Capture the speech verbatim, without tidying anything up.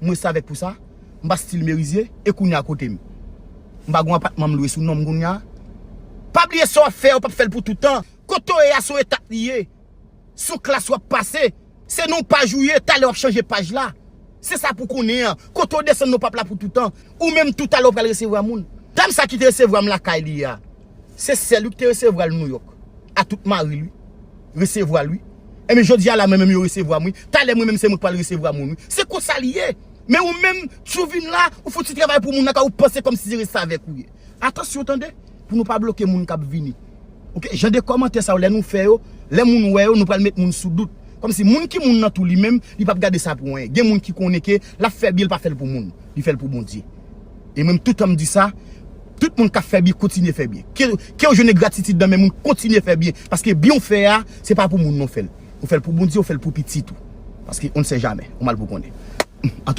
M restavèk pou sa. M pa stil Merizye. E kounye a kote m? M pa gon apatman m lwe sou non m kounye a. Pa bliye sa w ap fè a, w p ap fè l pou toutan. Kote w ye a, se yon etap li ye. Se yon klas w ap pase. Se nan yon paj ou ye, talè w ap chanje paj la. Se sa pou konnen an. Kote w desann nan, w p ap la pou toutan. Ou menm tou talè w pral resevwa moun. Dam sa ki te resevwa m lakay li a, se sè l wi ki te resevwa l Nouyòk. A tout mari l wi. Resevwa l wi. Enben jodi a la mwen menm yo resevwa m wi. Talè mwen menm se mwen k pral resevwa moun wi. Se konsa li ye. Men ou menm, si w vin la, ou fouti travay pou moun nan kay ou panse kòmsi se restavèk ou ye. Atansyon tande, pou nou pa bloke moun k ap vini. Oke, jan de kòmantè sa yo, lè nou fè yo, lè moun wè yo, nou pral met moun sou dout. Kòmsi moun ki moun nan tou li menm, li p ap gade sa pou anyen. Gen moun ki konnen ke l ap fè byen, li pa fè l pou moun. Li fè l pou Bondye. E mwen, toutan m di sa, tout moun k ap fè byen, kontinye fè byen. Ke, ke w jwenn gratitid nan men moun, kontinye fè byen. Paske byen w fè a, se pa pou moun non w fè l. Ou fè l pou Bondye, ou fè l pou pitit ou. Paske on ne sait jamais, ou mal pou konnen.